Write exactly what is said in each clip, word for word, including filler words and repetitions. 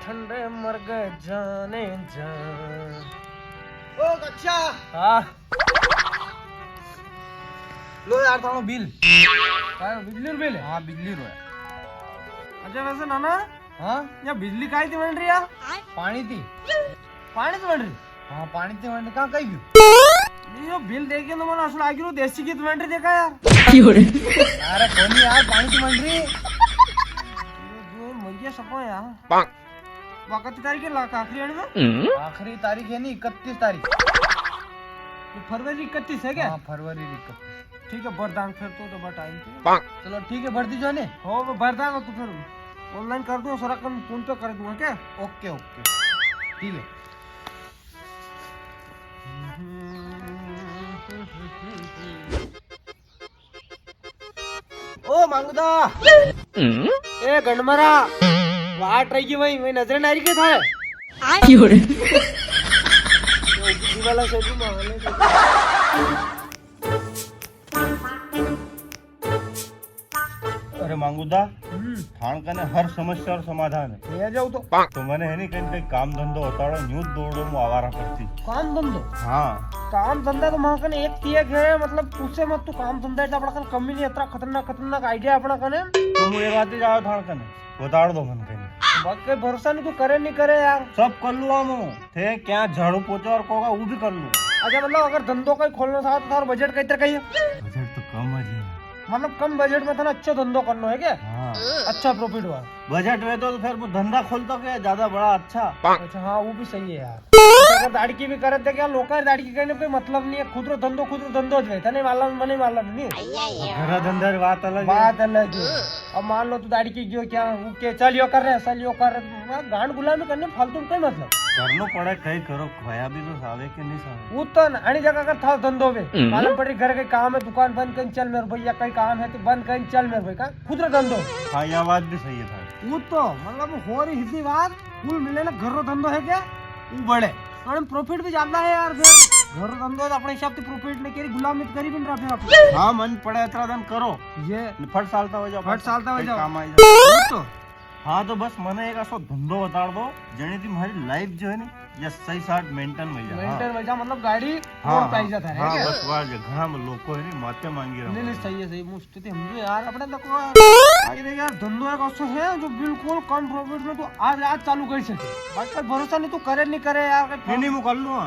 ठंडे मर गए जाने जा। ओ अच्छा। हाँ। लो यार, थारो बिल। काय बिजली रो बिल है? हाँ, बिजली रो है। अच्छा, वैसे नाना, हाँ? या बिजली काई थी बन री है? पानी थी। पानी थी बन री? हाँ, पानी थी बन री। कहाँ कई गयो? यो बिल देख के तो मने असो लागी रो देसी घी थी बन री देखा यार। अरे कोनी यार, पानी थी बन री। ये जो मर गया सपा यार। वाकत तारीख है लाख आखिरी आने में? आखिरी तारीख है नी, इकतीस तारीख। ये फरवरी इकतीस है क्या? हाँ, फरवरी इकतीस। ठीक है, भर दांगा फिर तो, तो बड़ा टाइम पे। चलो ठीक है, भर दीजो ने। हो, वो भर दांगा तो फिर online कर दूँ, सारा काम PhonePe कर दूँगा क्या? OK, OK। ठीक है। ओ मांगूदा। ए गंडमरा। वाट रही गई वही, वही नजर ना आ रही के था। क्यों रे? ये वाला से भी मांगने दे। अरे मांगूदा, हम्म। थाण कने हर समस्या रो समाधान है। ले आ जाओ तो। तो मने है नी कई, कई काम धंधो बताड़ो, न्यू दौड़ो मु आवारा पड़ती। काम धंधो? हाँ। काम धंधा तो मां कने एक थी एक है, मतलब पूछे मत तू, काम धंधा इतना बड़ा कने कमी नी, इतना खतरनाक, खतरनाक idea अपना कने। तो मु एक बात ही जाओ थाण कने, बताड़ दो मन कने। बाकी भरोसा नी, तू करे नी करे यार। सब कर लूँ मु। थे क्या झाड़ू पोछा और कोगा, वो भी कर लूँ। अच्छा, मतलब अगर धंधो कई खोलनो चाहो तो थारो budget कई तरह कई है? Budget तो कम है जी। मतलब कम budget में थाने अच्छो धंधो करनो है क्या? हाँ। अच्छा profit हुआ। Budget वे तो, तो फिर वो धंधा खोलता क्या ज्यादा बड़ा अच्छा? अच्छा, हाँ, वो भी सही है यार। अगर दाड़की भी करे तो क्या लोग दाड़की करने कोई मतलब नी है, खुद रो धंधो, खुद रो धंधो जो है, तने मालूम, मने मालूम नी। घरा धंधा री बात अलग है। बात अलग है। अब मान लो तू दाड़की गयो क्या, वो के चल यो कर रहे, चल यो कर रहे, वहाँ गांड गुलामी करने फालतू में कोई मतलब। करनो पड़े, कई करो, खाया भी तो सावे के नी सावे। वो तो न, अणी जगह अगर था धंधो में, हम्म। मालूम पड़ रही घर के काम है, दुकान बंद कर चल मेरे भैया, कई काम है तो बंद कर चल मेरे भाई का, खुद रो धंधो। हाँ, या बात भी सही है थारी। वो तो, मतलब, हो रही हिद्दी बात, कुल मिले ना घर रो धंधो है क्या? वो बड़े। और profit भी ज्यादा है यार, फिर घर रो धंधो है तो अपने हिसाब से profit ने केरी गुलामी तो करी भी नी रहा फिर आप। हाँ, मन पड़े इतना दिन करो। ये फट सालता हो जाओ, फट सालता हो कई जाओ। काम आई जाओ। वो तो। हाँ, तो बस मने एक असो धंधो बताड़ दो, जने थी म्हारी life जो है नी, या सही साथ maintain हो जाए। Maintain हो जाए, मतलब गाड़ी हाँ, और हाँ, पाई जाता है हाँ, क्या? बस वाह जे, घणा में लोग है नी, माते मांगी रहा नी, नी, सही है, सही। मुझ तो हम जो यार, अपने तो को आज देख यार, धंधो एक असो है जो बिल्कुल कम profit में तू आज, आज चालू कर सके। बाकी भरोसा नी, तू करे नी करे यार। नी, नी, मु कर लूँ।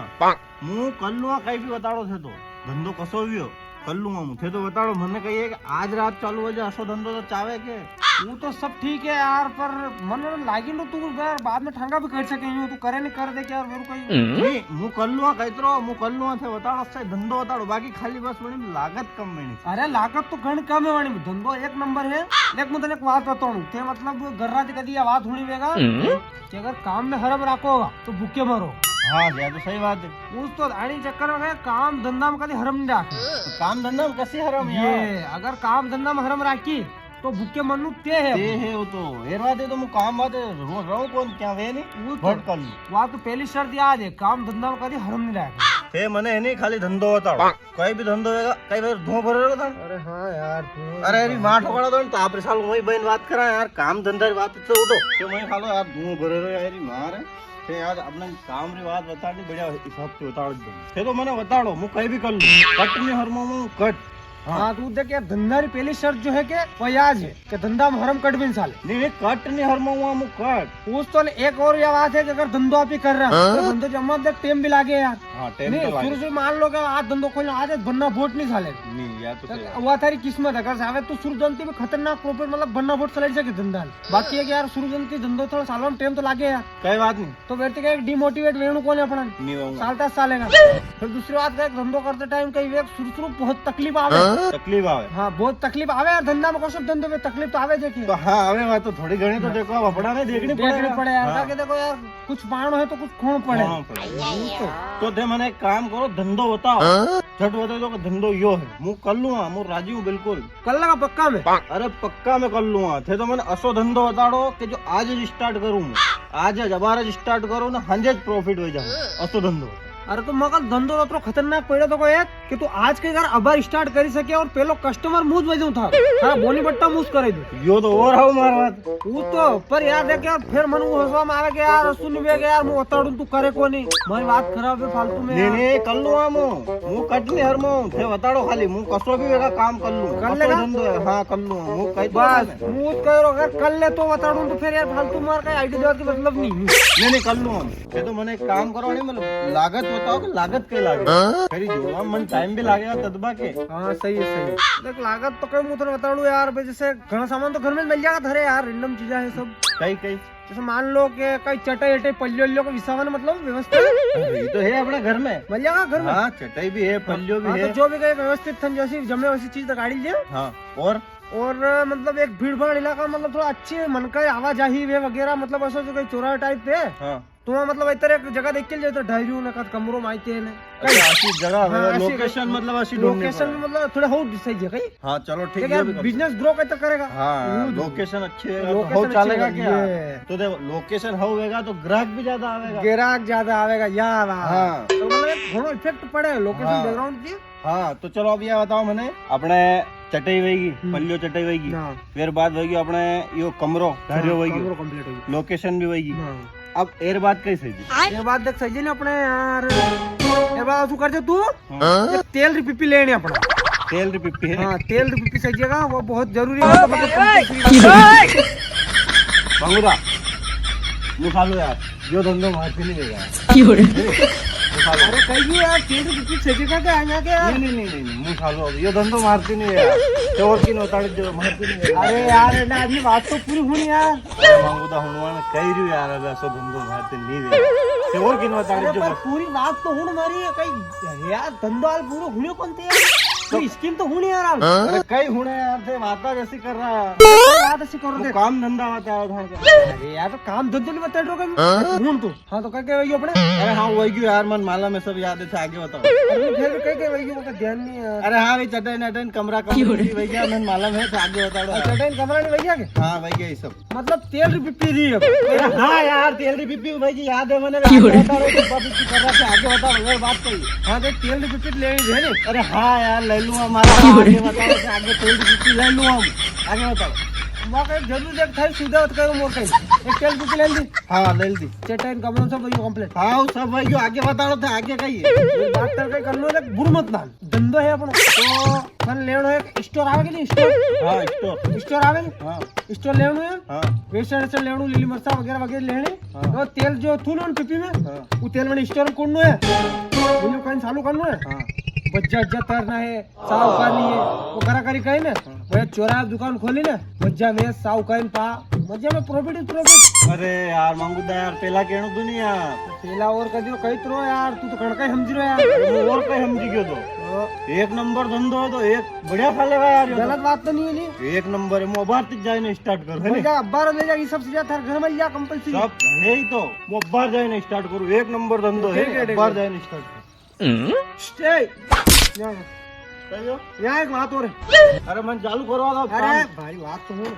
मु कर लूँगा, कई भी बताड़ो थे तो, धंधो कसो भी हो, कर लूँगा मु। थे तो बताड़ो, मने कही है कि आज रात चालू हो जाए, असो धंधो तो चावे के। वो तो सब ठीक है यार, पर मने लागी रो तू यार बाद में ठांगा भी कर सके, यूं तू करे नी कर दे के यार, मेरे को ही। नी, मु कर लूँगा, कही तो, मु कर लूँगा, थे बताड़ो, सही धंधो बताड़ो, बाकी खाली बस वणी में लागत कम वेणी। अरे लागत तो घणी कम है वणी में, धंधो एक नंबर है। देख, मु तने एक बात बताऊँ, थे मतलब घर रात कदी या बात हुणी वेगा, कि अगर काम में हरम राखोगा तो भूखे मरो। हाँ, या तो सही बात है। उस तो अणी चक्कर में काम धंधा में कदी हरम नी राखे। तो काम धंधा में कसी हरम है ये यार? अगर काम धंधा में हरम राखी तो भूखे मरनू ते है। ते है वो तो। हेर बात है तो मु काम बात रो-, रहूं कौन क्या वे नी? वो तो, भटकल। वा तो पहली शर्त याद है, काम धंधा में कदी हरम नी राखे। ते मने है नी, खाली धंधो बताड़ो। कोई भी धंधो होगा, कई बार धुआं भरे रहो था। अरे हाँ यार, धुआं अरे, अरे, माँ ठोकरा दो, तो आप साल वही बहन बात करा यार, काम धंधा की बात तो उठो। क्यों मैं खालो यार, धुआं भरे रहो यार, मार। थे यार, अपने काम री बात बतानी, बढ़िया हिसाब से बताड़ दो। थे तो मने बताड़ो, मु कई भी कर लूँ, कट नी हरमाऊँ, कट। हाँ। हाँ, तू देख यार, धंधा री पहली शर्त जो है के, वो याज है। के धंधा में हरम कट भी नी साले। नी, नी, कट नी हरमाऊंगा मु कट। उस तो एक और या बात है कि अगर धंधो आप ही कर रहा, हाँ? तो धंधो जमा तक टेम भी लागे यार। हाँ, टेम नी, तो लागे। शुरू से मान लो कि आज धंधो खोलना, आज बन्ना बोट नी साले। नी, या तो तो सही बात। वा थारी किस्मत है, अगर सावे तू शुरू जनती में खतरनाक profit, मतलब बन्ना बोट चलाई सके धंधा। बाकी है कि यार शुरू जनती धंधो थोड़ा सालों में टेम तो लागे यार। कई बात नी। तो फिर तो क्या demotivate वेणु कोनी अपना। नी होऊंगा। सालता सालेगा। फिर दूसरी बात, एक धंधो करते टाइम कई वेक शुरू शुरू बहुत तकलीफ आवे। हाँ? तकलीफ आवे। हाँ, बहुत तकलीफ आवे यार, धंधा में कौन सा धंधो में तकलीफ तो आवे, देखिए। तो हाँ, आवे बात तो थोड़ी घणी तो हाँ। देखो, अब अपना नहीं देखनी पड़ेगा। देखनी पड़े यार, हाँ। ताकि देखो यार, कुछ पाणो है तो कुछ खोण पड़े। खोण पड़े। यही तो। तो थे मने एक काम करो, धंधो बताओ। हाँ? झट बता दो कि धंधो यो है, मु कर लूंगा, मु राजी हूँ बिल्कुल। कर लेगा पक्का में? अरे पक्का में कर लूंगा। थे तो मने असो धंधो बताड़ो कि जो आज ज start करूँ मैं। आज ज, अबार ज start करूँ ना, हंजे ज profit हो जाए। असो धंधो। अरे तो मगर धंधो तो अतरो खतरनाक पड़ो तो को यार कि तू आज के घर अबार start करी सके और पेलो customer मूं ज वजूं था। हाँ, बोनी बट्टा मूं ज करे दूं। यो तो और हाउ मार बात। वो तो, पर यार देख यार, फिर मन वो हंसवा में आवे कि यार, सुन वे कि यार, मूं बताड़ूं तू करे कोनी। मारी बात खराब है फालतू में नी, यार। नी, कर लूं मूं। मूं कट नी हरमाऊं, थे बताड़ो खाली, मूं कसो भी वेगा काम कर लूं। कर कसो लेगा? धंधो है, हाँ, कर लूं। मूं कह दूं बस, मैं। मूं ज कह रहा, अगर कर ले तो बताड़ूं, तो फिर यार फालतू मार का idea देवा की मतलब नी। नी, नी, कर लूं हम। ये तो मने एक काम करवानी, मतलब लागत बताओ कि लागत कई लागे? हाँ? करी जोड़ा मन time भी लागेगा तदबा के। हाँ, सही है, सही है। देख लागत तो कई मूं तो बताड़ूं यार, भाई जैसे घणा सामान तो घर में मिल जाएगा थारे यार, random चीजा है सब। कई, कई? जैसे मान लो कि कई चटाई अटाई पल्लियो वल्लियो को विसावन मतलब व्यवस्था है? अरे, ये तो है अपना घर में। मिल जाएगा घर में? हाँ, चटाई भी है, पल्लियो भी हाँ, है। तो जो भी कई व्यवस्थित थन जैसी जमे वैसी चीज तो गाड़ी ले। हाँ, और? और मतलब एक भीड़ भाड़ इलाका मतलब थोड़ा अच्छे मन का आवाजाही वे वगैरह मतलब ऐसा जो कई चौराहा type पे। हाँ। तो वहाँ मतलब इधर एक जगह देख के ले तो डायरी ने कद कमरो माइते ने। अच्छा, ऐसी जगह हाँ, मतलब ऐसी location मतलब ऐसी ढूंढनी location पड़ेगी। मतलब थोड़ा हो सही है कई। हाँ, चलो ठीक देख है, यार, भी कर business grow कैसे करेगा? हाँ, हम्म। Location अच्छी है तो location हो अच्छी चलेगा होगी, क्या? ये। तो देखो, location होवेगा तो ग्राहक भी ज्यादा आवेगा। ग्राहक ज्यादा आवेगा, या बात। हाँ। तो मतलब एक घणो effect पड़े location हाँ। Background की। हाँ, तो चलो अब ये बताओ मने, अपने चटाई वहीगी, हम्म। पल्लियो चटाई वहीगी, हाँ। फिर बाद वहीगी अपने यो कमरो, हाँ, धारियो वहीगी, कमरो complete होगी। Location भी वहीगी। हाँ। अब एर बात कई सही जी? एर बात देख सही जी ने अपने यार, एर बात तू कर दे तू, हाँ। ये तेल री पिप्पी लेनी अपना। तेल री पिप्पी है? हाँ, तेल री पिप्पी सही जगह, वो बहुत जरूरी है, मतलब, मंगूदा, निकालो यार। यो धंधो मारती नी है यार। क्यों रे? अरे कही यार, तेल की कितनी छेके का क्या आया क्या? नहीं, नहीं, नहीं, नहीं, नहीं, मूं सालो अब यो धंधो मारती नी है यार। ते और किन बताड़े जो मारती नी है। अरे यार, ना आदमी बात तो पूरी हुणी यार। अरे मंगूदा हुणवाण कही रियो यार, अब ऐसो धंधो मारती नी है। ते और किन बताड़े अरे जो पर मार- पूरी बात तो हुण मारी है कई यार, धंधो हाल पूरो हुण्यो कोनी थे यार। तो कोई scheme तो हुणी यार हाल। अरे कई हुणे यार, थे बात ऐसी कर रहा है। बात ऐसी कर रहा वो है। काम धंधा होता है उधार का। अरे यार, तो काम धंधो नी बताड़ रियो कई। हुण तू। हाँ, तो कई कई वही अपने? अरे हाँ, वही क्यों यार, मन मालम है, सब याद है, आगे बताओ। अरे, फिर कई कई वही क्यों, का ध्यान नी है यार। अरे हाँ, भाई, चटई नटई, कमरा कमरा की वही क्या, मन मालम है, आगे बताओ। अच्छा, चटई कमरा नी वही क्या? हाँ, वही क्या, ये सब। मतलब, तेल री पिप्पी री है। अरे हाँ यार, तेल री पिप्पी वही की याद है, मैंने क्यों रे? बताओ, तो बात की कर रहा था, आगे बताओ, ये बात कही। हाँ, तो तेल री पिप्पी ले ली है नी? अरे हाँ यार, ले लूँ हमारा, क्यों रे? आगे बताओ, आगे तेल री पिप्पी ले लूँ हम, आगे बताओ। मैं कहीं जरूर देख, थारी सुविधा होत करो मोर कहीं। एक तेल री पिप्पी ले ली। हाँ, ले ली। चटई कमरा सब वही complete। हाँ, वो सब वही, आगे बताओ तो आगे का ही है। ये बात कर कई करनो रे, बुर मत मान। धंधो है अपनो। तो मन लेनो है एक store आवे कि नी, store? हाँ, store। Store आवे नी? हाँ। Store लेनो है? हाँ। बेसन वेसन लेनो, लीली मरचा वगैरह वगैरह लेने। हाँ। तो तेल जो थू ना पिप्पी में, हाँ। वो तेल मैंने store में कुड़नो है। वो कहीं चालू करनो है। हाँ। भज्जा वज्जा तरना है। साहूकार नी है, वो करा करी कहे ना, हाँ। भैया चोरा दुकान खोली ना, मजा में साहूकार पा, मजा में profit ही profit। अरे यार, मांगू दा यार, पेला कहणो तू नी यार। पेला और कदी कही तो यार, तू तो कणका ही समझी रियो यार। अरे, मूं और कई समझी गयो तो। हाँ। एक नंबर धंधो है तो एक बढ़िया सालेगा यार, यो तो। गलत बात तो नी है नी। एक नंबर है, मूं अबार तक जाए ने start करूँ, है नी? जा, अबार ले जा, ये सब चीजें थारे घर में लिया compulsory। सब है ही तो, मूं अबार जाए ने start करूँ, एक नंबर धंधो है, ठीक है, ठीक है। अबार जाए ने start करूँ। Stay। यहाँ, कहियो? यहाँ एक बात और है। अरे, मन चालू करवा दो अरे काम। भाई, बात तो सुन।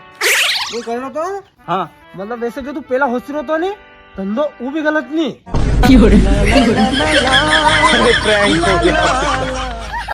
वो कह रहा था। हाँ। मतलब, वैसे जो तू पहला होच रहो तो नी, धंधो वो भी गलत नी। अरे, prank हो गया।